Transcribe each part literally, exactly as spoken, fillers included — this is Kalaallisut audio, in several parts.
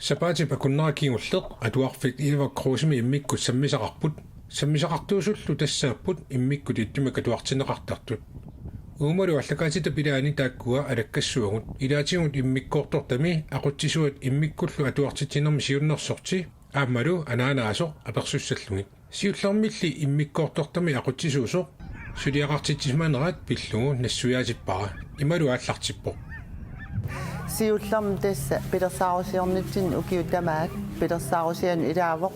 Sapaatip akunnera kingulleq atuarfik Eva Krusemi immikkut sammisaqarput. Sammisaqartuusullu tassaapput immikkut ittumik atuartinneqartartut. Uumalu aallakaatitap ilaani taakkua alakkassuagut. Ilaatigut immikkoortortami aqutsisuat immikkullu atuartitsinermi siunnersorti aammalu anaanaasoq apersussallugit. Siullermilli immikkoortortami aqutsisuusoq suliaqartitsisimanerat pillugu nassuiaatippara. Imalu aallartippoq. Siullermik tassa pilersaarusiornitsinni ukiut tamaat pilersaarusianut ilaavoq.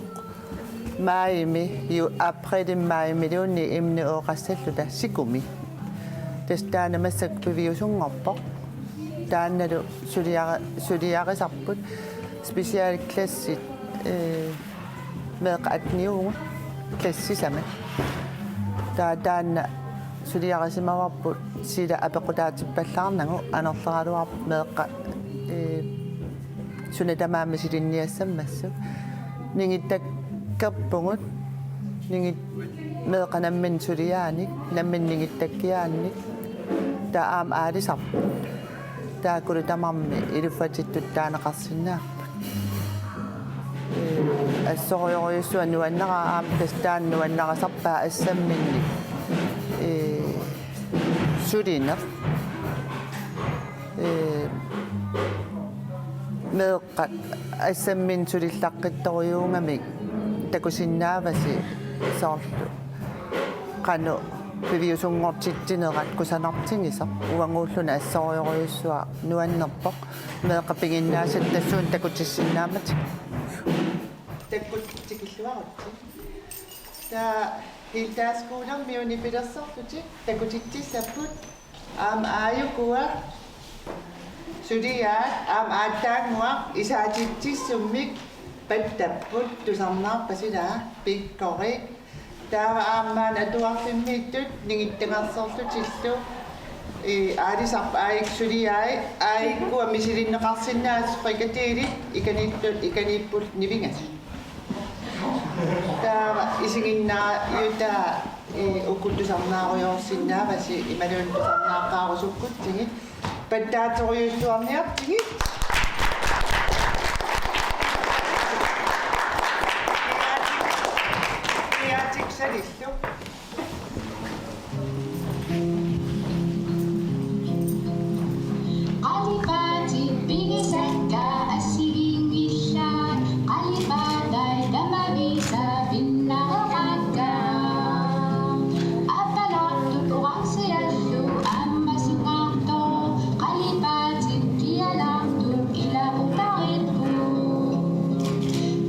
Maajimi, ju-, aprilimi maajimiluunniit imminut ooqassalluta Sikumi. Tassa taanna massakkut piviusunngorpoq. Taannalu suliari-, suliarisarput specialklassit, eh, meeqqat atniuvugut klassisamik. Taava taanna suliarisimavarput sila apeqqutaatippallaarnagu anorleraluarput meeqqat, eh, suna tamaat misilinniassammassuk. Ningittakkerpugut, ningit-, meeqqat namminneq suliaanik, namminneq ningittakkiaannik. Taava aamma aalisarput. Taakkulu tamarmik iluffatsittuttut taaneqarsinnaapput. Ee, assorujorujussuaq nuanneraa aamma tassa taanna nuannarisarpaa assamminnik, ee, sulineq. Ee, meeqqat assamminnik sulillaqqittorujuugamik takusinnaavasi soorlu qanoq piviusunngortitsinerat kusanartigisoq uaguulluni assorujorujussuaq nuannerpoq meeqqat piginnaasatta tassuuna takutissinnaammatigit. Takkut tikilluarutsi. Taava Hildaas Kuulermiuni pilersorlutik takutitsissapput. Aamma aajukua suliaat aamma aatsaannguaq isaatitsissummik pattapput, tusarnaarpasi ilaa pikkorik. Taava aamma maani atuarfimmiittut ningittagarsorlutillu, ee, aalisarput aajuku suliai, aajukkua misilinneqarsinnaasut frikadellip ikaniittut, ikaniipput nivingasut. Taava isiginnaajutaa, ee, uku tusarnaarujoorsinnaavasi imaluunniit tusarnaaqqaarusukkutsigit pattaatsorujussuarniartigit. Kiatik, kiatik salillu. Qalipaatit pigisakka assigiinngillat, qalipaatai tamavisa pinnareqakka. Appalaartut orangiallu aamma singaartoq, qalipaatit kialaartut ilaqutariipput.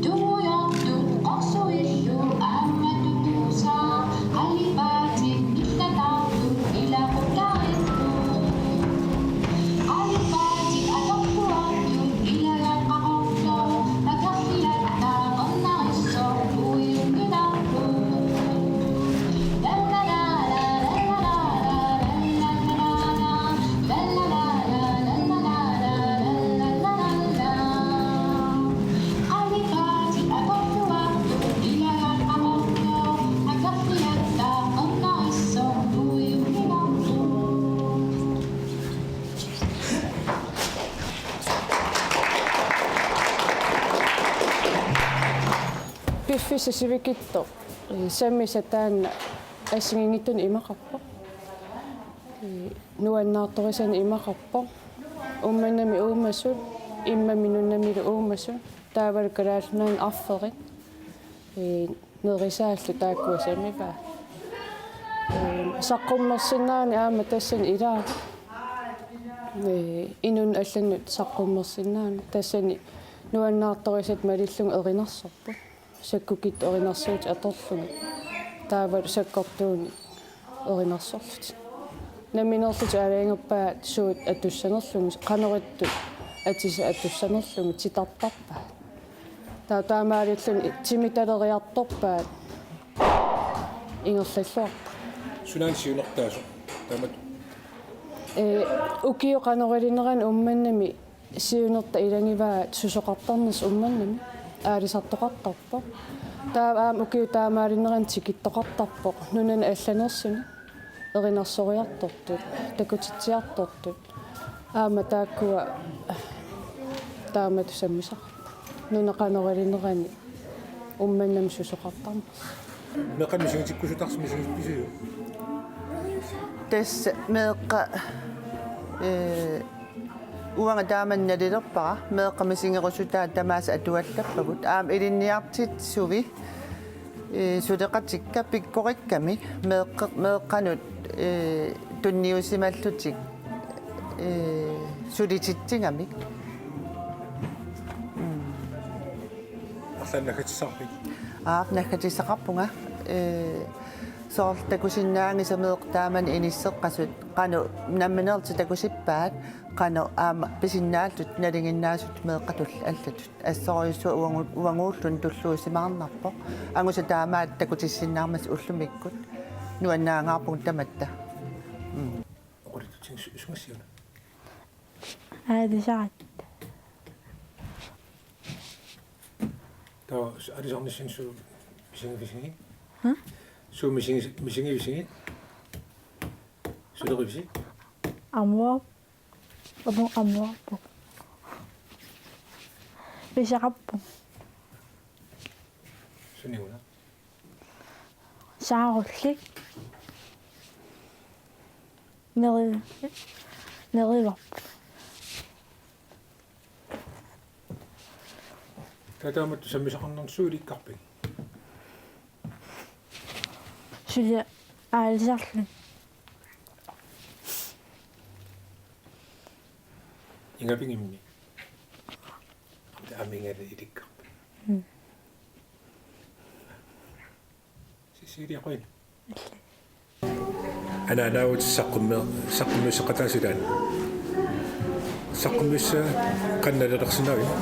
Tungujortut qorsuillu aamma tukusaaq, qalipaatit nillataartut ilaqutariipput. Qalipaatit atorluartut ilagaqaqortoq, atorliatta qernarissoq uiunngilaq. Piffissaq sivikitsoq, ee, sammisaq taanna assigiinngitsunik imaqarpoq. Ee, nuannaartorisanik imaqarpoq. Uummannami uumasut, immami nunamilu uumasut, taavalu Kalaallit Nunaanni arferit. Ee, nerisaallu taakkua sammivaat. Ee, saqqummersinnaaneq aamma tassani ilaa. Ee, inunnut allanut saqqummersinnaaneq. Tassani nuannaartorisatik malillugit erinarsorput. Sakkukitsoq erinarsuutit atorlugit. Taavalu sakkortuunik erinarsorlutik. Nammineerlutik aalajangerpaat suut atussanerlugit, qanorittut atisat atussanerlugit titartarpaat. Taava taamaalilluni timitaleriartorpaat ingerlalluarput. Sunaana siunertaasoq taamatut? Ee, ukiut qanorilinerani Uummannami siunertaq ilagivaat susoqartarnersoq Uummannami aalisartoqartarpoq. Taava aamma ukiut taamaalinerani tikittoqartarpoq nunani allanersuni erinarsoriartortut, takutitsiartortut. Aamma taakkua taamatut sammisaqarput. Nunaqanorinerani Uummannamut susoqartarnersoq. Meeqqat misigitikkusutaarsi misigippisigit? Tassa meeqqat, ee, uanga taama nalilerpara, meeqqat misigerusutaat tamaasa atuallappagut. Aamma ilinniartitsisui, ee, suleqatikka pikkorikkami meeqqe-, meeqqanut, ee, tunniusimallutik, ee, sulititsigamik. Mm. Arlaannik naggatissaqarpit? Aap, naggatissaqarpunga. Ee, soorlu takusinnaanngisaq meeqqat taamani inisseqqasut qanoq nammineerlutik takusippaat, qanoq aamma pisinnaallutik nalinginnaasut meeqqatut allatut. Assorujussuaq uagu-, uaguulluni tulluusimaarnarpoq. Angusaq taamaattoq takutissinnaammat ullumikkut. Nuannaangaarpunga tamatta. Mm. Oqaluttuutiginngisaanngikkissi una? Aalisaratta. Taava su-, aalisarnissinni suut misigivisigit? Hm? Suut misigi-, misigivisigit? Sulerivisi? Amuar. Amu-, amuarpoq. Pisaqarpoq. Sunik una? Saarullik. Neri-, nerivarput. Taava taamatut sammisaqarnerni suut ilikkarpigit? Suli aalisarluni. Ingapigimmik? Aamma ingalu ilikkarpit? Mm. Sisiliaqui. Anaanaavutit saqqummi-, saqqummiusseqataasilaat. Saqqummiussat qanoq nalilersinnaavigit?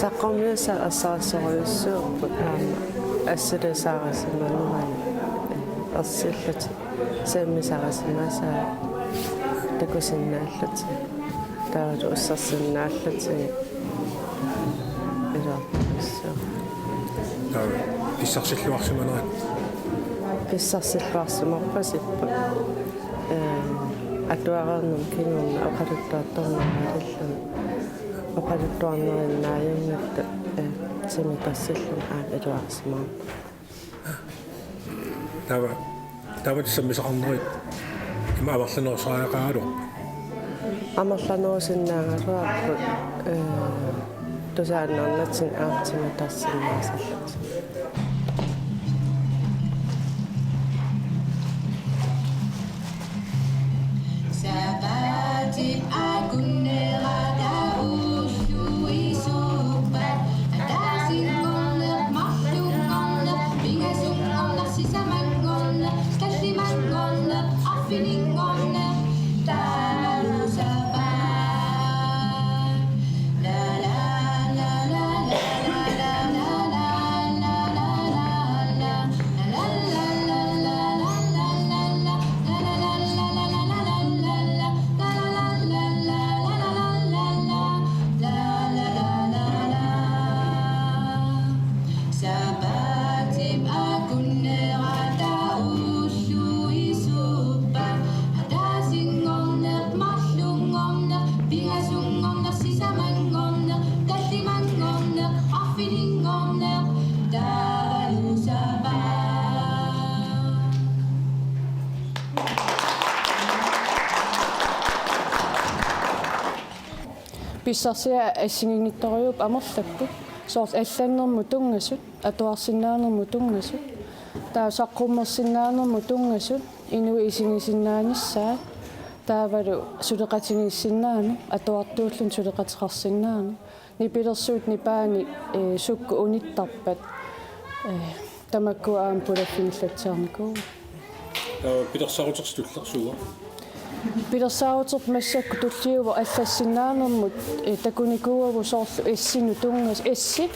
Saqqummiussat assersorujussuupput aamma assilisarisimanerani ersillutik sammisarisimasaat takusinnaallutik. Taavalu ussersinnaallutik iluartorujussuupput. Taava pissarsilluarsimanerat? Pissarsilluarsimarpasipput. Ee, atuareernermut kingorna oqaluttuartarneq malilluni. Oqaluttuarnerinnaajunngitsoq, ee, timitassilluni aamma iluarisimaarput. Taava, taava sammisaqarnerit ima amerlanerusariaqaraluarput? Amerlanerusinnaagaluarput, ee, tusaannarnatsinni aamma timitassinnaasallutik. Sapaatip akunnerata ulluisuuppat, ataasinngorneq, marlunngorneq, pingasunngorneq, sisamanngorneq, tallimanngorneq, arfininngorneq, taavalu sapaat. La, la, la, la, la. Sapaatip akunnerata ulluisuuppat, ataasinngorneq, marlunngorneq, pingasunngorneq, sisamanngorneq, tallimanngorneq, arfininngorneq, taavalu sapaat. Pissarsiat assigiinngitsorujuupput amerlapput. Soorlu allannermut tunngasut, atuarsinnaanermut tunngasut, taava saqqummersinnaanermut tunngasut, inuit isigisinnaanissaat, taavalu suleqatigiissinnaaneq, atuartuulluni suleqateqarsinnaaneq, nipilersuut nipaani, ee, sukkut unittarpat, ee, tamakku aamma pulaffigilaatsiarnikuuagut. Taava pilersaarutersi tullersuuvoq? Pilersaaruterput massakkut tulliuvoq allassinnaanermut, ee, takunikuuagut soorlu S-inut tunngasut, S-i,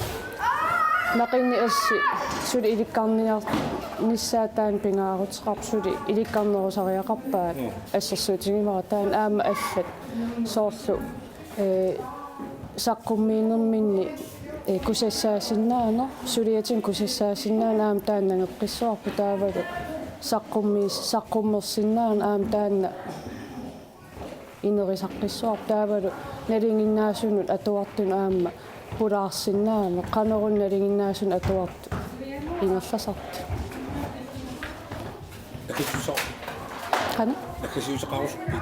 naqinni S-i, suli ilikkarniarnissaat taanna pingaaruteqarpoq, suli ilikkarnerusariaqarpaat. Mm. Assersuutigivara taanna aamma allat soorlu, ee, saqqummiinerminni, ee, kusassaassinnaaneq, suliatigut kusassaassinnaaneq aamma taanna nangeqqissavarput, taavalu saqqummiis-, saqqummersinnaaneq aamma taanna inerisaqqissavarput, taavalu nalinginnaasunut atuartunut aamma Pulaarsinnaammat qanoruna nalinginnaasunik atuartut ingerlasartut. Akisusa. Qanoq? Akisuuseqarusuppit?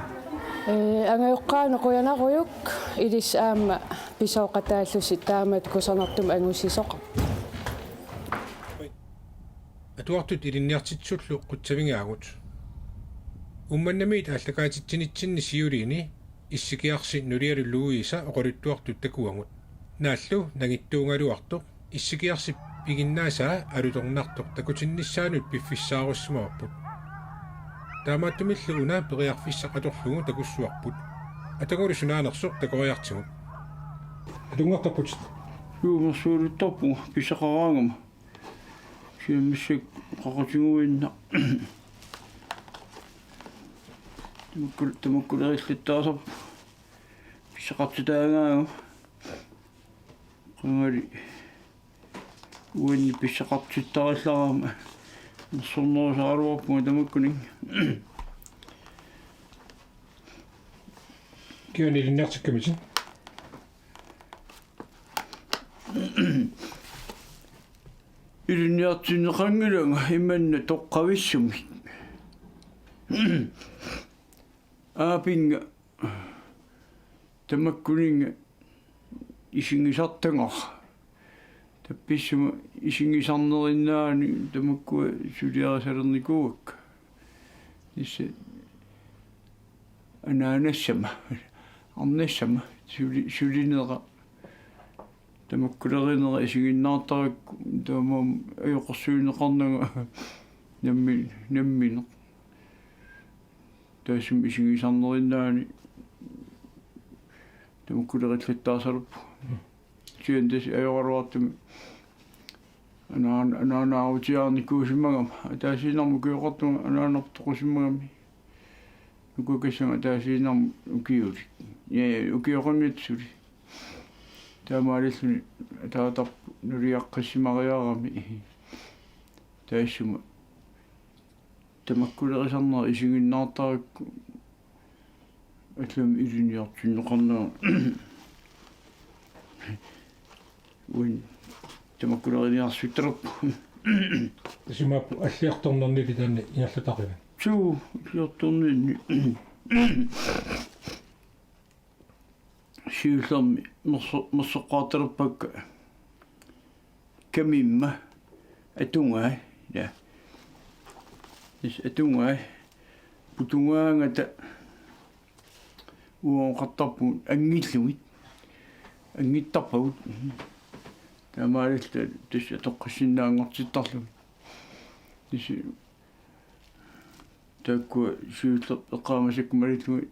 Ee, angajoqqaanut qujanarujuk, ilissi aamma pisooqataallusi taamatut kusanartumik angusisoqarpoq. Atuartut ilinniartitsisullu qutsavigaagut. Uummannamiit aallakaatitsinitsinni siuliini Issikiarsi nulialu Louisa oqaluttuartut takuagut. Naallu nangittuugaluartoq Issikiarsi piginnaasaa alutornartoq takutinnissaanut piffissaarussimavarput. Taamaattumillu una periarfissaq atorlugu takussuarput. Atagulu sunaanersoq takoriartigut. Atunngartarputit? Juu, mersuuluttarpunga pissaqaraangama. Kisianni massakkut qaqutiguinnaq. Tamakkul-, tamakkulerissattaasarpoq. Pissaqartitaagaanga. Qangali uanni pissaqartittarillarama. Nersornerusaraluarpunga tamakkuninnga. Kisianni ilinniartikkamitit? Ilinniartinneqanngilanga imanna toqqavissumik. Aapinnga tamakkuninnga isigisartagara. Tappissuma isigisarneriinnaani tamakkua suliarisalernikuuakka. Tassa anaanassama, arnassama, suli-, sulinera. Tamakkulerinera isiginnaartarakku taamaammat ajoqersuineqarnanga nammi-, nammineq. Taassuma isigisarneriinnaani tamakkulerissattaasarpoq. Kisianni tassa ajoraluartumik anaan-, anaanaarutiaarnikuusimagamma. Ataasiinnarmik ukioqartunga anaanartoq toqusimmagami. Nukakassanga ataasiinnarmik ukiulik. Ja, ukioqanngitsoq suli. Taamaalilluni ataatarput nuliaqqissimariarami. Taassuma tamakkulerisarnera isiginnaartarakku allamik ilinniartinneqarnera. Uani tamakkuleriniarsuttalerpoq. Tassa imaappoq alliartornernilu taanna ingerlatarivat? Suu, alliartorninni. Siullermik merso-, mersoqqaartalerpakka kamimma atugai, ja. Tassa atugai putugaangata uagut oqartarpugut anngillugit. Anngittarpagut. Taamaalilluta tassa atoqqissinnaanngortittarlugit. Tassa taakkua siulleq eqqaamasakka malillugit.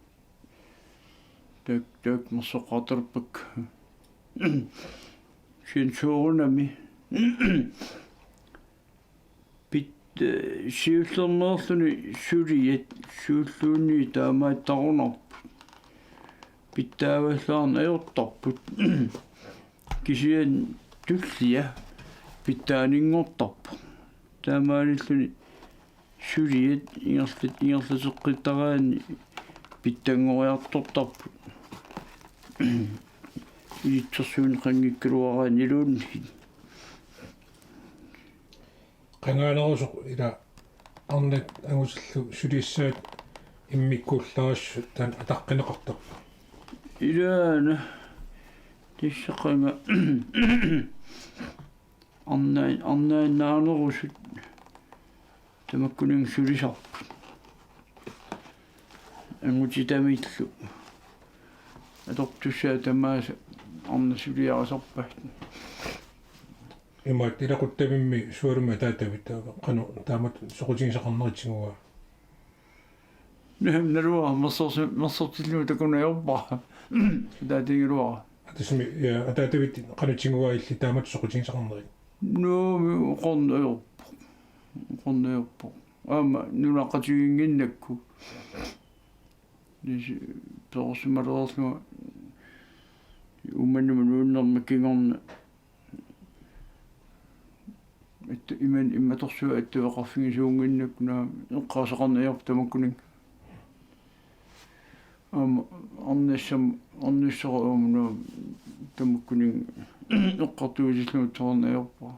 Taak-, taakku mersoqqaartalerpakka. Sensorunami. Pit-, eh, siullermeerluni suliat, suulluunniit taamaattarunarput. Pitsaavallaarneq ajortarput. Kisianni tullia pitsaaninngortarpoq. Taamaalilluni suliat ingerlat-, ingerlateqqittaraanni pitsanngoriartortarput. Ilitsersuineqanngikkaluaraanniluunniit. Qangaanerusoq ila arnat angutillu suliassaat immikkuullarissaat taanna ataqqineqartarpoq. Ilaana tassa qanga arnaa-, arnaannaanerusut tamakkuninnga sulisarput. Angutitamillu. Atortussaat tamaasa arnat suliarisarpaat. Imaat ilaquttavimmi sualummik ataatavit qanoq taamatut soqutigisaqarnerit tiguaa? Naamik naluara mersorsi-, mersortillugu takuneq ajorpara. Ataatigigaluara. Tassami, ja, ataatavit qanoq tiguaa illit taamatut soqutigisaqarnerit? Nuummi oqarneq ajorpoq. Oqarneq ajorpoq. Aamma nunaqqatiginnginnakku. Tassa perorsimalereerlunga Uummannamut nuunnerma kingorna. At-, iman-, immatorsuaq attaveqarfigisuunnginnakku naamik eqqaasaqarneq ajorpoq tamakkuninnga. Aamma arnassama, arnassara aamma naamik tamakkuninnga eqqartuitillugu soorunami ajorpara.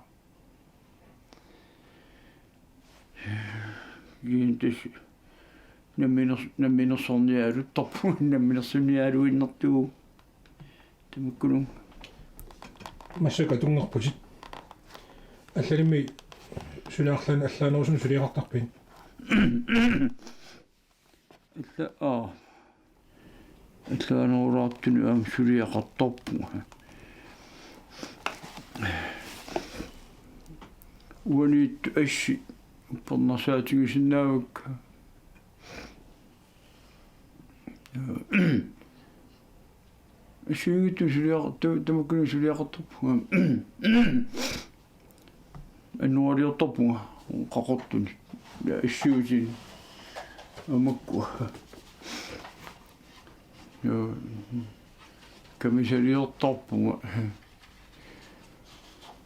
Kiintas namminer-, namminersorniaruttorpunga, namminersorniaruinnartuuvoq. Tamakkununnga. Massakkut tunngarputit. Allanimmi suli arlaan-, allaanerusumik suliaqartarpit? Illa-, aa. Allaanerulaartunik aamma suliaqartarpunga. Uaniittut assit uppernarsaatigisinnaavakka. Assigiinngitsunik suliaq-, ta-, tamakkununnga suliaqartarpunga. Annoraaliortarpunga Qaqortunik. Ja, assiutinik. Aamma makkua. Ja, kamisaliortarpunga.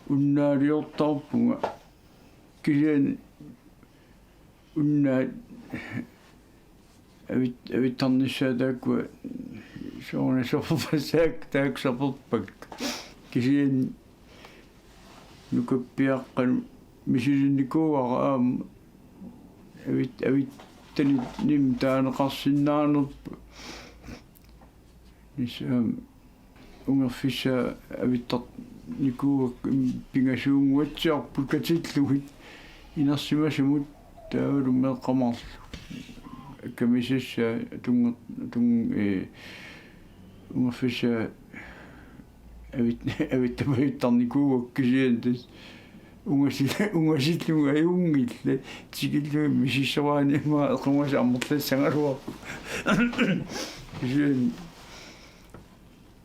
Unnaaliortarpunga. Kisianni unnaat avit-, avittarnissaat taakkua soorunami saperpassaak, taakku saperpakka. Kisianni nukappiaqqanut misilinnikuuara aamma avit-, avittanik nim taaneqarsinnaanerput. Tassa aamma ungerfissaa avittarnikuuakka, pingasuunnguatsiarput katillugit inersimasumut, taavalu meeqqat marluk. Kamisassaa atunnger-, atung-, ee, ungerfissaa avit-, avittap avittarnikuuakka kisianni tassa ungasil-, ungasillugu ajunngillat, tikillugit misissoraanni ima equngasut amerlassagaluarput. Kisianni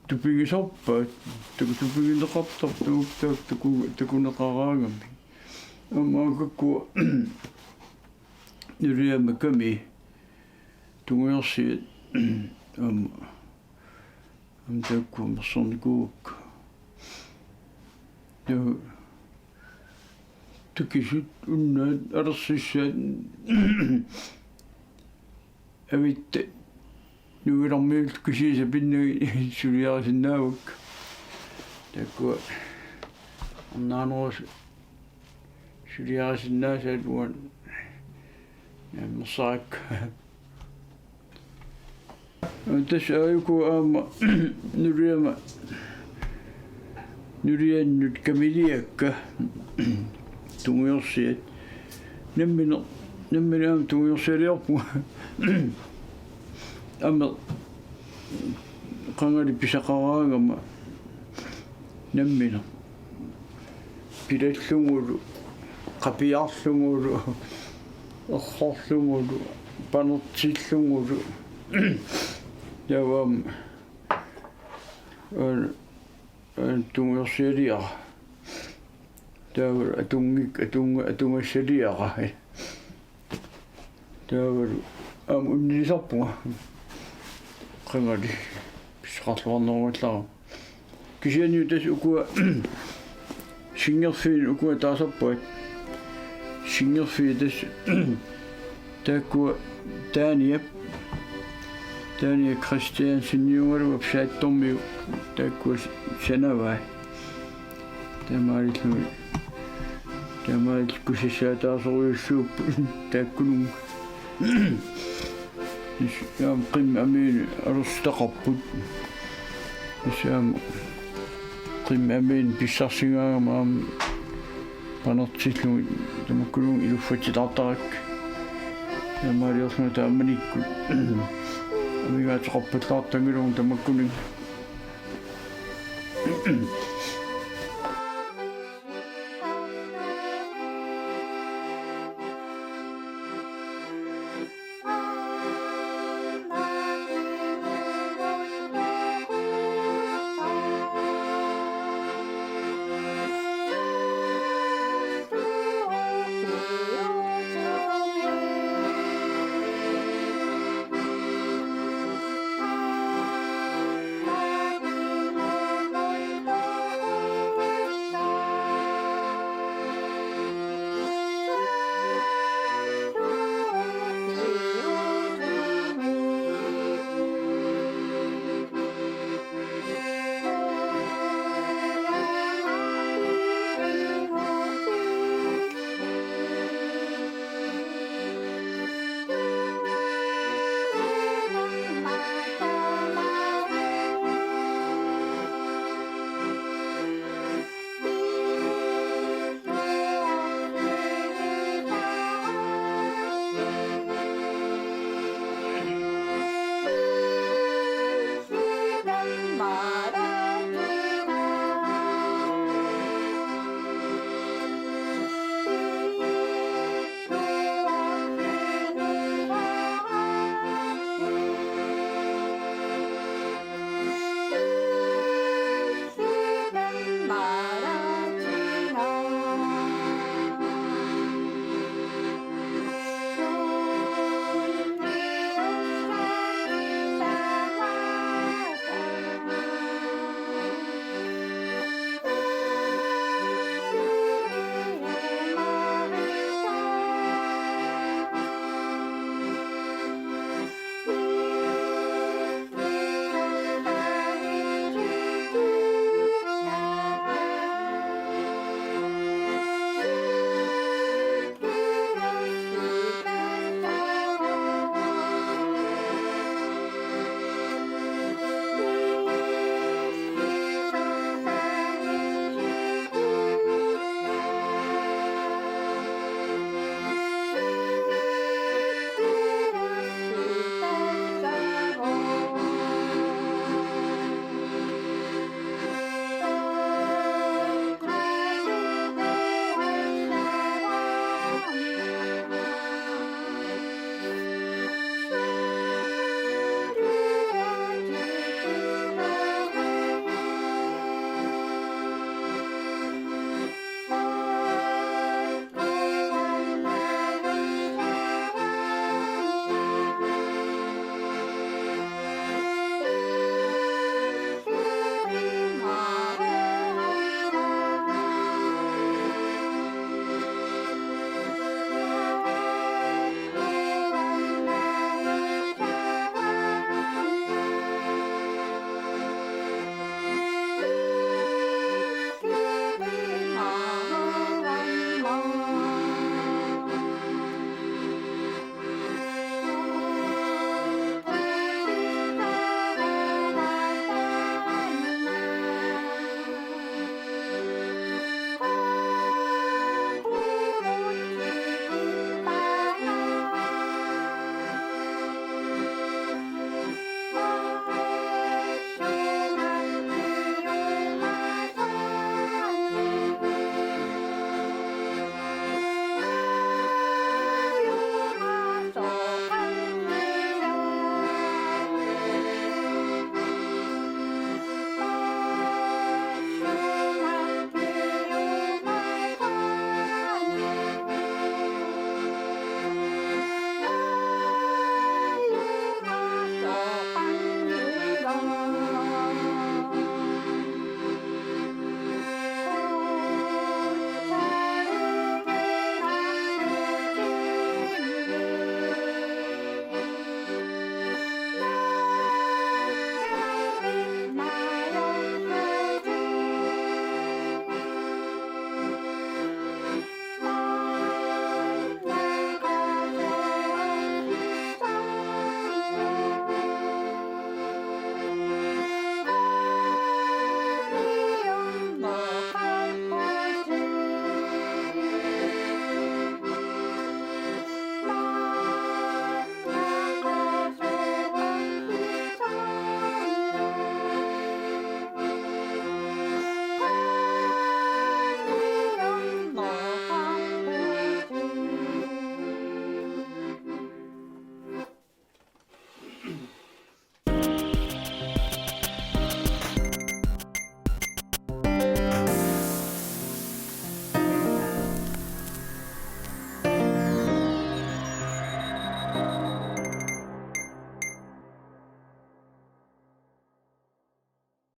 tupigisarpaat, taku-, tupigineqartarput, taku-, taku-, takuneqaraangamik. Aamma taakkua nuliama kami tungujorsiat aamma, aamma taakkua mersornikuuakka. Ja, tukisut unnaat alersissaat avitta nuilarmiut kisiisa pinnagit suliarisinnaavakka. Taakkua arnaanerusut suliarisinnaasaat uanga naammassaarakku. Tassa aajuku aamma nuliama, nuliannut kamiliakka tungujorsiat. Nammineq, nammineq aamma tungujorsialiorpunga. Aamma qangali pisaqaraangama nammineq. Pilallugulu, qapiarlugulu, errorlugulu, panertillugulu. Taava aamma, aa, aa, tungujorsialiara. Taava atunngik-, atunng-, atungassaliara. Taavalu aamma unnilisarpunga. Qangali pisaqarluarnerugallarama. Kisianni tassa ukua sinngerfiit ukua taasarpaat. Sinngerfiit tassa taakkua Taaniap, Taania Christianseniugaluup Saattormiup taakkua sanavai. Taamaalilluni. Taamaalilluta kusassaataasorujussuupput taakkununnga. Tassa aamma qimmit amiinik alersitaqarput. Tassa aamma qimmit amiinik pissarsigaangama aamma panertillugit tamakkununnga iluffatsitaartarakku. Taamaaliorlunga taamanikkut amigaateqarpallaartanngilagut tamakkuninnga.